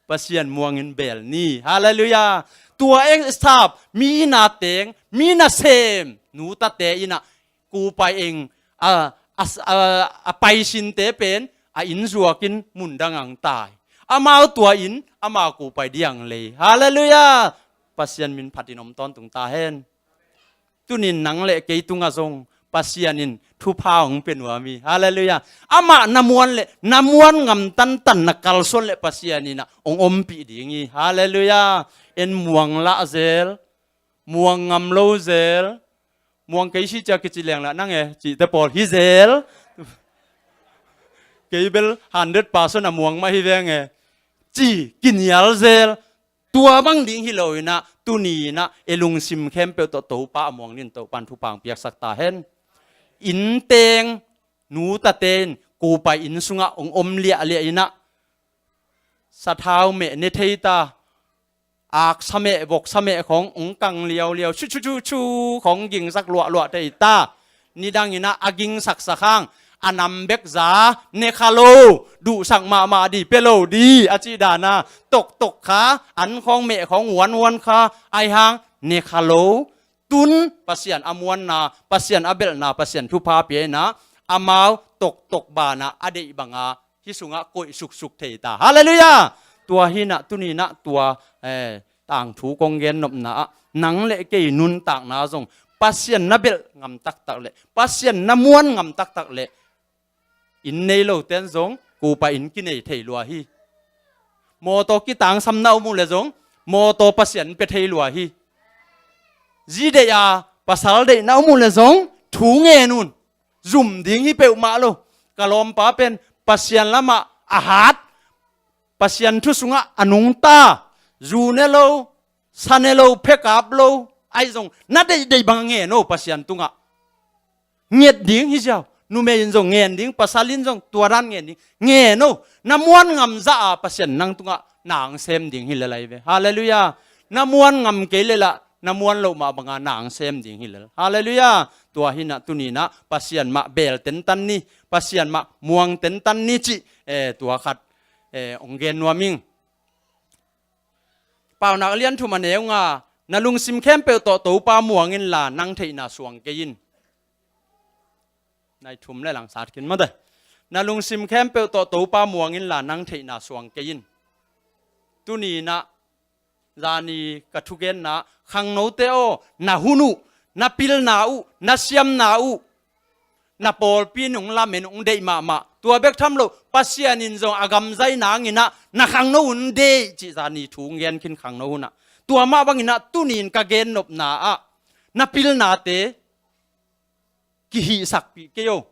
Pasian muangin beel ni. Halleluiah. Tua eng sap, mi na teng, mi na sem nutate inah kupai eng, a, a, a, a paisinte pen a inn zuakin mundang ang tai. Amau tua inn, amau kupai diang lei. Halleluiah. Pasian min phatin om tawntung ta hen. Tunin nang le kei tungah zong Pasian in thupha hong pia nuam hi. Halleluiah. Amah na muan le, na muan ngam tantan na kalsuan le Pasian inah hong ompih ding hi. Halleluiah. En muang lah zel, muang ngam lo zel, muang kei si cia kici leng lah nang e, cihte pawl hi zel. Kei bel hundred percent a muang mah hi veng e, ci kinial zel. Tua bang ding hi lo inah, tuni inah, e lungsim khempeuh tawh Topa a muang dingin Topa in thupha hong piaksak ta hen. Innteng, nutate in, kupai inn sungah hong om liahliah inah, sathau meh ne thei ta, aksa meh, voksa meh khawng hong kang liauliau, chu chu chu chu khawng gingsak luahluah thei ta. Nidang inah a gingsaksak hang, a nam bek za, ne kha lo, duhsak mahmah di, pia lo di, a cih dana, toktok kha, an khawng meh khawng huanhuan kha, ahi hang, ne kha lo, tun, Pasian a muanna, Pasian a belhna, Pasian thupha pia inah, amau toktok banah, a deih banga, hih sungah koih suksuk thei ta. Halleluiah! Tua hinah, tuninah, tua, eh, tangthu kong gennopna ah, nang le kei nuntakna zong, Pasian na belh ngam taktak le, Pasian na muan ngam taktak le, inn nei loten zong, kupa inn kinei thei lua hi. Mawtaw kitangsam na om uh le zong, mawtaw Pasian pia thei lua hi. Zi deih a, pasal deih na om uh le zong, thu ngen un. Zum ding hi peuhmah lo. Ka lawmpa pen Pasian lamah a hat, Pasian thu sungah a nungta, zu ne lo, sa ne lo, phekap lo, ahi zong na deihdeih bang ngen o Pasian tungah. Nget ding hi ziau. Numei in zong ngen ding, pasal in zong tua dan ngen ding. Ngen o, na muan ngam zah a Pasian nang tungah na ang sem ding hi lel ahi ve. Halleluiah. Na muan ngam kei lel ah, na muan loh mah banga na ang sem ding hi lel. Halleluiah. Tua hinah tuninah Pasian mah beel tentan ni, Pasian mah muang tentan ni cih, eh, tua khat, eh, hong gen nuam ing. Paunak lian thum a neu nga, na lungsim khempeuh tawh Topa muang inla nang theihna suang kei in. Nai thum le langsat khin mate. Na lungsim khempeuh tawh Topa muang inla nang theihna suang kei in. Tuninah, zani ka thugenna, khangnote aw, na hun uh, na pilna uh, na siamna uh, na pawlpi in hong lamen hong deih mahmah. Tua bek tham lo, Pasian in zong a gamzai nanginah, na khangno hun deih, cih zani thu hong gen khin khangno hunah. Tua mah banginah, tunin ka gennopna ah, na pilnate, kihihsakpih kei o.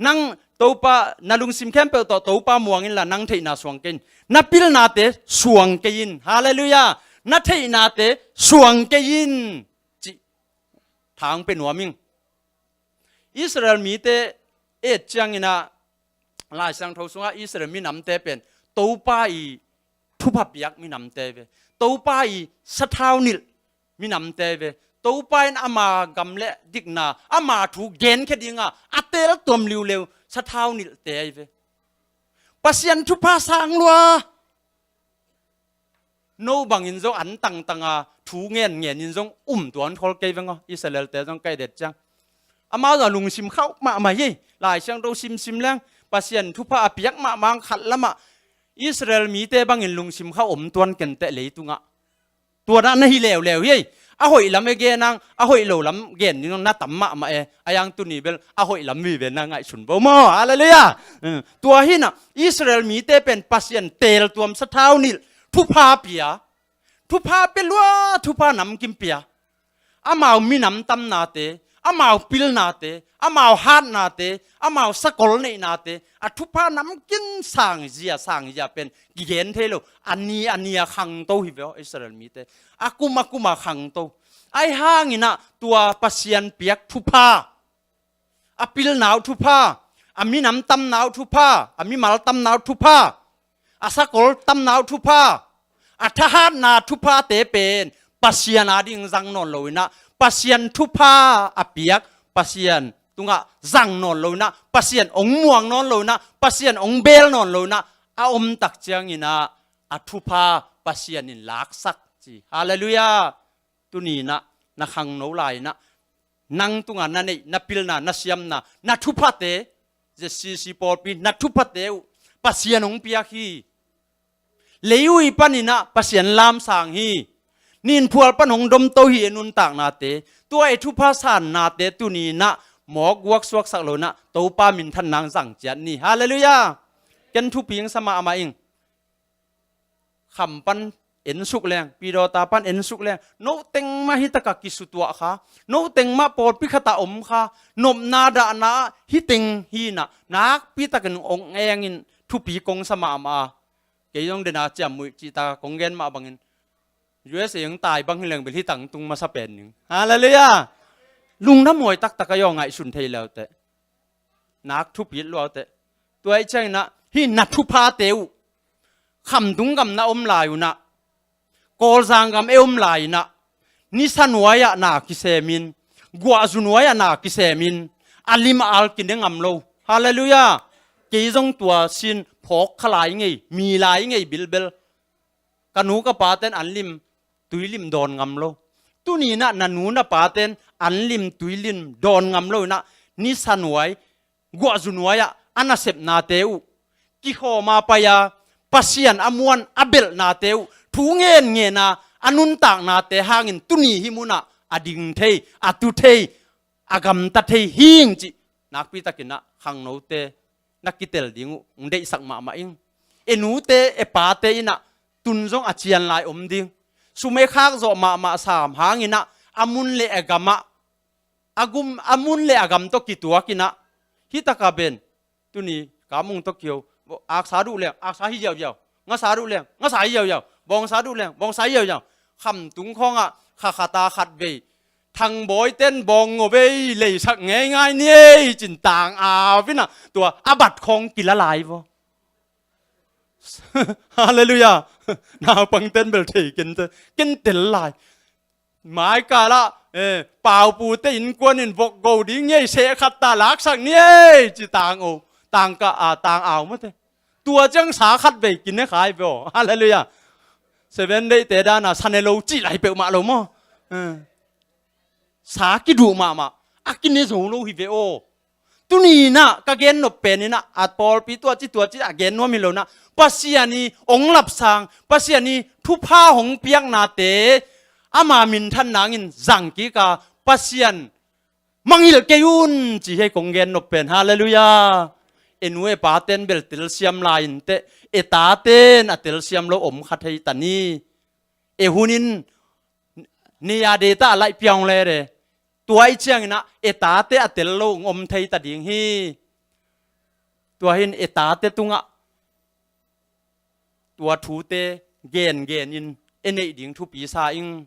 Nang Topa, na lungsim khempeuh tawh Topa muang inla nang theihna suang kei in. Na pilnate suang kei in. Halleluiah. Na theihnate suang kei in. Cih thang pe nuam ing. Israel mite et ciangin ah, Lai Siangtho sungah Israel minamte pen Topa i thupha piak minamte ve. Topa i sathau nilh minamte ve. Topa in ama gam le dikna, ama thu genkhia dinga a teel tuam liuleu sathau nilhte ahi ve. Pasian thupha sang lua. No bangin zong an tangtanga thu ngen ngenin zong um tuan khol kei veng aw, Israelte zong ka et et ciang. Amau zong lungsim khauh mahmah hi. Lai Siangtho simsim leng Pasian thupha a piak mahmah ang khat lamah Israel mite bangin lungsim khauh om tuan kenteh leitungah. Tua dah na hi leuleu hi. A hoih lam e gen ang, a hoih lo lam gen ding na tam mahmah e. A yang tuni bel a hoih lam vive na ngaihsun bo maw. Halleluiah. Eh, tua hinah Israel mite pen Pasian teel tuam sathau nilh thupha pia. Thupha pia lua, thupha namkim pia. Amau minam tamnate, amau pilnate, amau hatnate, amau sakol neihnate, a thupha namkim sangzia, sangzia pen kigen thei lo. A ni, a ni a khangto hi ve aw, Israel mite. A kum, a kum a khangto. Ahi hanginah tua Pasian piak thupha, a pilna uh thupha, a minam tamna uh thupha, a mimal tamna uh thupha, a sakol tamna uh thupha, a thahatna thuphate pen Pasian ading zang nawn loinah, Pasian thupha a piak, Pasian tungah zang nawn loinah, Pasian ong muang nawn loinah, Pasian ong beel nawn loinah a om tak cianginah a thupha Pasian in laksak ci. Halleluiah. Tuninah na khangno lai-inah nang tungah na neih, na pilna, na siamna, na thuphate, Z C C pawlpi na thuphate uh Pasian hong piak hi. Leiui paninah Pasian lamsang hi. Ninphual pan hong domto hi e nuntaknate. Tua e thupha sannate tuninah mawk guak suaksak loinah Topa minthan nang zang ciat ni. Halleluiah. Ken thupi ing sa mahmah ing. Kham pan ensuk leng, pidawta pan ensuk leng, no teng mah hi taka kisutuah kha, no teng mah pawlpi khatah om kha, nopna dahna hi teng hinah nakpi takin ong engin thupi kong sa mahmah a. Kei zong dena ciammuih cihta kong gen mah bangin U S A ong tai bang hi leng bel hi tangtung masa pen ning. Halleluiah. Lungdam huai taktak a yaw ngaihsun thei leuteh. Nak thupit luauteh. Tua ih cianginah hih na thuphate uh Khamtung gam na om lai unah, Kawlzang gam e om lai inah, nisa nuai-ah na kisemin, guahzu nuai-ah na kisemin, a lim a al kine ngam lo. Halleluiah. Kei zong tua sin phawk kha lai ngei, mi lai ngei bilbel. Ka nu ka paten an lim tuilim dawn ngam lo. Tuninah na nu na paten an lim tuilim dawn ngam lo inah, nisa nuai, guahzu nuai-ah a nasepnate uh kikhawma pai-a, Pasian a muan a belhnate uh thu ngenngen a, a nuntaknate hangin tuni hih munah a ding thei, a tu thei, a gamta thei hing cih nakpi takinah khangnote na kitel ding uh hong deihsak mahmah ing. E nute e pate inah tun zong a cian lai om ding. Sum e khak zawh mahmah sam hanginah a mun le a gamah, a gum, a mun le a gam tawh kituakinah, hih taka ben tuni kamung tawh kiho, aksa duh leng aksa hi ziauziau, ngasa duh leng ngasa hi ziauziau, bawngsa duh leng bawngsa hi ziauziau. Khamtung khawngah kha khata khat vei, thangbawiten bawng ngo vei leisak ngeingai ni ei cin tang au inah tua a bat khawng kila lai vaw. Halleluiah. Naupangten bel thei kente, ken tel lai. Maikalah, eh, paupute innkuanin vok go ding ngei seh khatta laksak ni ei ci tang o, tangka a tang au mate. Tua ciang sa khat vei kine khai veo. Halleluiah. Seven Day-te dana sa ne lo cih lai peuhmah lo maw. Eh. Sa kiduh mahmah, a kine zo lo hi ve aw. Tuninah ka gennop peninah a pawlpi tuaci tuaci a gen nuam hi lonah, Pasian i ong lapsang, Pasian i thupha hong piaknate ama minthan nangin zangkika, Pasian mangngilh kei un ci hei kong gennop pen. Halleluiah. E nu e paten bel telsiam lai inteh, e taten a telsiam lo om kha thei ta ni. E hunin ni a deta a laih piang lere. Tua ih cianginah e tate a tel lo hong om thei ta ding hi. Tua hin e tate tungah tua thute gengenin e neih ding thupi sa ing.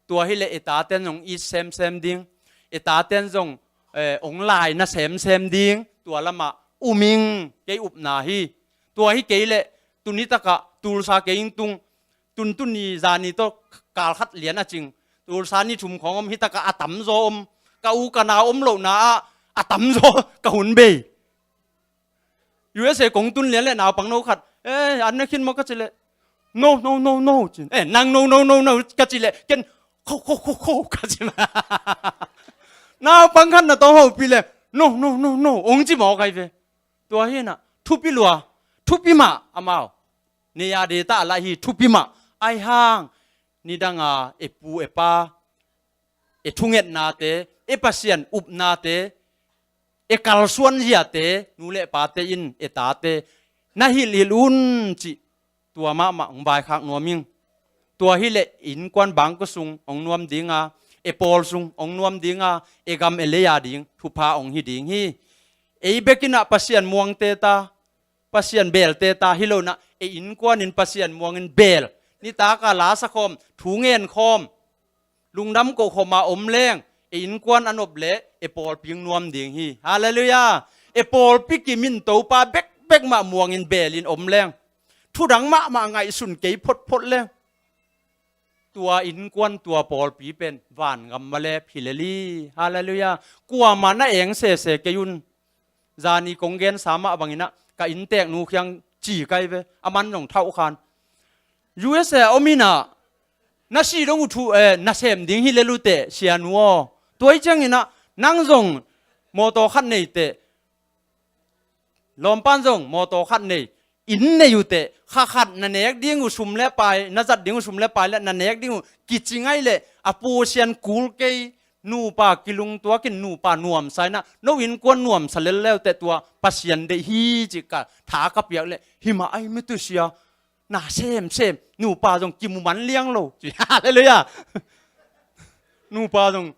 Tua hileh e taten zong it semsem ding, e taten zong eh, ong lai na semsem ding, tua lamah um ing, kei upna hi. Tua hi kei leh tuni takah Tulsa kei ing tung, tuntuni zani tawh kalkhat lian a cing, Tulsa ni thum khawng om, hi takah a tamzaw om, ka u ka nau om lohna ah a tamzaw ka hun bei. U S A kong tun lian leh naupang no khat, eh, an na khin maw ka ci leh, no, no, no, no, cin. Eh, nang no, no, no, no ka ci leh ken, kho, kho, kho, kho ka ci ma. Naupang khat na tawng hopih leh, no, no, no, no, ong ci mawk ai ve. Tua hi inah thupi lua, thupi mah amau. Nei a dei ta a lah hi, thupi mah. Ai hang nidanga e pu e pa, e thungetnate, e Pasian upnate, e kalsuan ziate, nu le pate in e tate na hilhhilh un cih tua mahmah hong vaikhak nuam ing. Tua hileh e innkuan bangkua sung hong nuam dinga, e pawl sung hong nuam dinga, e gam e lei a ding thupha hong hi ding hi. Ei bekinah Pasian muangte ta, Pasian belte ta hi lo inah, e innkuan in Pasian muangin bel, nitaka lasa khawm, thu ngen khawm, lungdam koh khawma om leng, e innkuan a nop leh e pawlpi hong nuam ding hi. Halleluiah. E pawlpi kim in Topa bekbek mah muangin belin om leng, thudang mahmah ngaihsun kei photphot leng, tua innkuan, tua pawlpi pen vangam va lep hi lel hi. Halleluiah. Kuamah na eng sese kei un. Zani kong gensa mah banginah ka innteeknu kiang ci kai ve, aman zong thauhkhan. U S A om inah na si dong uh thu, eh, na sem ding hi lel uh teh, sianu aw. Tua hi cianginah nang zong mawtaw khat nei teh, lawmpan zong mawtaw khat nei, inn nei uh teh, kha khat na nek ding uh sum le pai, na zat ding uh sum le pai le na nek ding uh kici ngai leh, a pu sian kul kei, nupa kilungtuakin nupa nuamsa inah, no innkuan nuamsa lel le uh teh, tua Pasian deih hi cih ka tha ka piak leh, hi mah ai mete sia, na semsem, nupa zong kimu man liang lo ci. Halleluiah. Nupa zong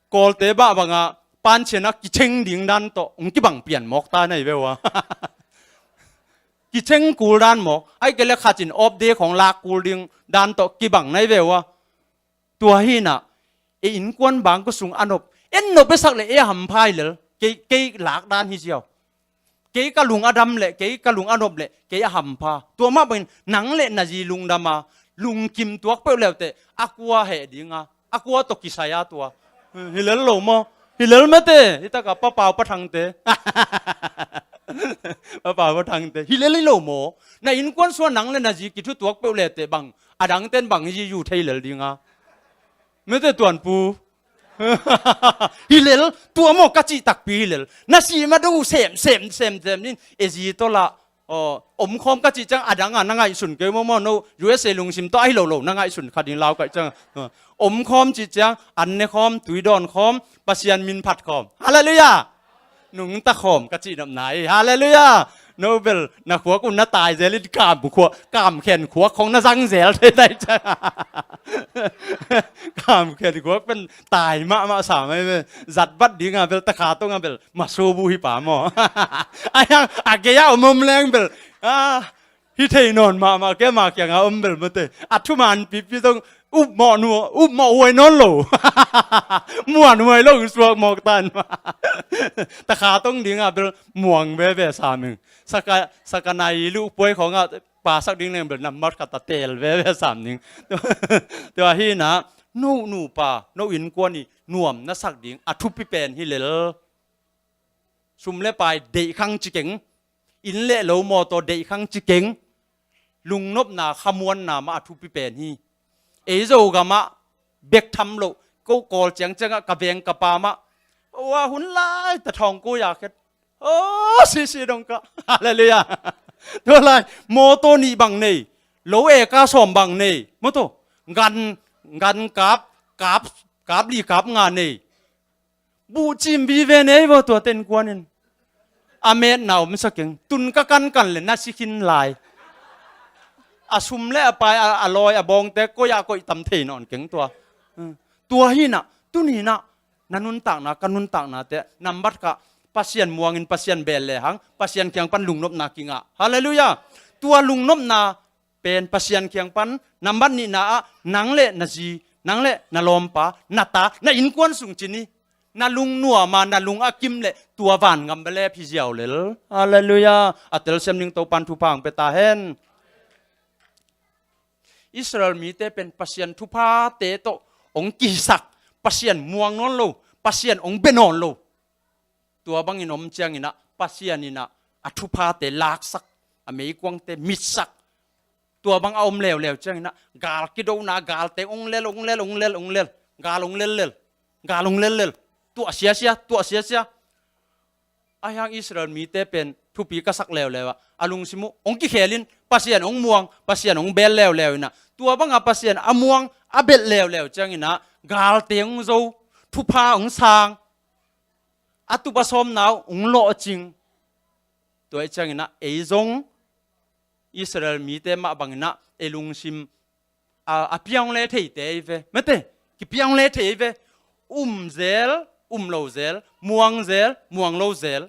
Kawlte bah banga pancianah kitheng ding dan tawh hong kibang pian mawk ta na hi ve ua. Kitheng kul dan mawk, ai kei le khat in off day khawng lak kul ding dan tawh kibang na hi ve ua. Tua hi inah e innkuan bangkua sung a nop, en nop e sak leh e hampha hi lel, kei, kei lak dan hi ziau. Kei ka lung a dam leh, kei ka lung a nop leh, kei a hampha. Tua mah bangin nang le na zi lungdama, lungkim tuak peuh le uh teh, a kua heh dinga, a kua tawh kisai a tua. Hi lel lo maw? Hi lel mete, hi takah Pa Pau Pa Thangte. Pa Pau Pa Thangte. Hi lel hi lo maw? Na innkuan sungah nang le na zi kithu tuak peuh le teh bang, a dangten bang hi yu thei lel dinga. Mete tuanpu. Hi lel, tua maw ka cih takpi hi lel. Na si ma dong uh sem, sem, sem, sem in, e zi tawh lah, aw, omkhawm ka cih ciang a danga na ngaihsun kei maw maw, no, U S A lungsim tawh ahi lo lo, na ngaihsun kha ding lau kaih ciang. Aw, omkhawm cih ciang, an ne khawm, tui dawn khawm, Pasian min phat khawm. Halleluiah! Nungta khawm ka cihnopna hi. Halleluiah! No bel na khuak un na tai zel in, kam khuak, kam khen khuak khong na zang zel thei tai ciang. Kam khen khuak pen tai mahmah sa mai ve. Zat bat dinga bel takha tonga bel maso bu hi pa maw? Ai hang a gei a om om leng bel, ah, hi thei nawn mahmah, keima kianga om bel mate. A thuman pipi zong upmawh nu, upmawh huai nawn lo. Muan huai lo suak mawk tan. Takha tong dinga bel muang veve sa ming. Saka, saka nai lu puai khawngah pasak ding leng bel nambat khat a teel veve sam ding. Tua hi inah, no nupa, no innkuan i nuam na sak ding a thupi pen hi lel. Sum le pai deih khang ci keng, inn le lo mawtaw deih khang ci keng, lungnopna khamuanna mah a thupi pen hi. Ei Zogamah bek tham loh, ko Kawl ciangciangah ka veng ka pa mah, ua hun lai ta thawng ko ya khet, aw sisi dong ka. Halleluiah. Tua lai mawtaw nih bang nei, lo eka sawm bang nei, mawtaw gan, gan kap, kap, kap li kap nga nei. Buhcim vive nei vaw tua ten kuanin. A metna om sa keng. Tun ka kankan le na si khin lai. A sum le a pai, a, a lawi, a bawngte, koih-ah koih tam thei nawn keng tua. Hmm. Tua hi inah, tuni inah, na nuntakna, ka nuntaknate, nambat kha, Pasian muangin Pasian bel lehang, Pasian kiang pan lungnopna kingah. Halleluiah. Tua lungnopna pen Pasian kiang pan, nambat nihna ah, nang le na zi, nang le na lawmpa, na ta, na innkuan sung ci ni. Na lungnuam a, na lung a kim leh tua vangam bia lep hi ziau lel. Halleluiah. A telsiam ding Topan thupha hong pia ta hen. Israel mite pen Pasian thuphate tawh hong kihisak, Pasian muang nawn lo, Pasian hong bia nawn lo. Tua bangin om ciangin ah Pasian in ah a thuphate laksak, a meikuangte mitsak. Tua bang a om leuleu ciangin ah gal kidona, galte hong lel, hong lel, hong lel, hong lel, gal hong lel lel, gal hong lel lel, tuah siasia, tuah siasia. Ahi hang Israel mite pen thupi ka sak leuleu ah a lungsim uh hong kikhel in, Pasian hong muang, Pasian hong bel leuleu in ah, tua bang a Pasian a muang a belh leuleu ciangin ah galte hong zo, thupha hong sang, a tup a sawmna uh hong lawhcing. Tua ahih ciangin ah ei zong Israel mite mah bangin ah ei lungsim a, a piang le theite ei ve. Mate, kipiang le thei ei ve. Um zel, um lo zel, muang zel, muang lo zel.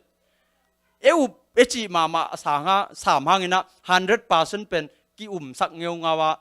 E up, e cih mahmah a sang ha, sam hangin ah hundred percent pen ki-umsak ngeungau a,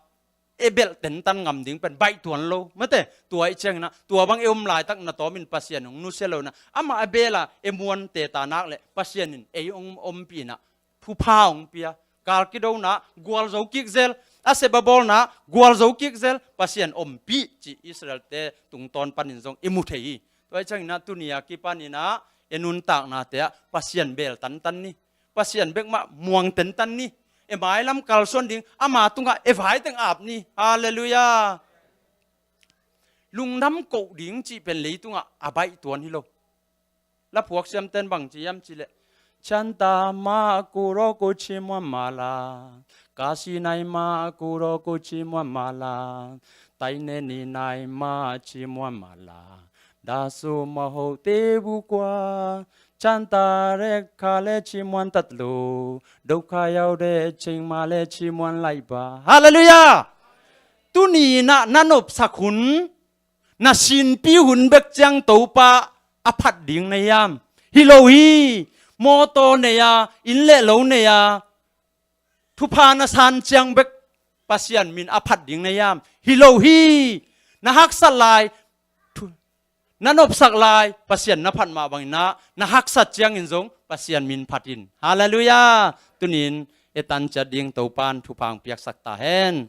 e belh tentan ngam ding pen baih tuan lo. Mate, tua ahih ciangin ah tua bang e um laitak na tawmin Pasian hong nusia lo in ah, amah a bel a e muante ta nak leh Pasian in ei hong ompih in ah thupha hong pia. Gal kidona gualzo kik zel, a sep a bawlna gualzo kik zel, Pasian ompih cih Israelte tungtawn panin zong i mu thei hi. Tua ahih ciangin ah tuni a kipanin ah e nuntaknate ah Pasian bel tantan ni. Pasian bek mah muang tentan ni. E mailam kalsuan ding, ama tungah e vai teng ap ni. Halleluiah. Lungdam koh ding cih pen leitungah a baih tuan hi lo. Laphuak siamten bang ci hiam cih leh, Canta ma kuro ku ci muan ma la, kasi nai ma kuro ku ci muan ma la, taine ni nai ma ci muan ma la, dasu ma ho te bu kua, canta rek kha le ci muan tat lu, dau kha yau de cing ma le ci muan lai ba. Halleluiah. Tuni in ah na nopsak hun, na sinpi hun bek ciang Topa a phat ding na hiam? Hi lo hi. Mawtaw nei a, inn le lo nei a, thupha na san ciang bek Pasian min a phat ding na hiam? Hi lo hi. Na haksat lai, thu-, na nopsak lai Pasian na phat mah bangin ah na haksat ciangin zong Pasian min phat in. Halleluiah. Tunin e tan ciat ding Topan thupha hong piaksak ta hen.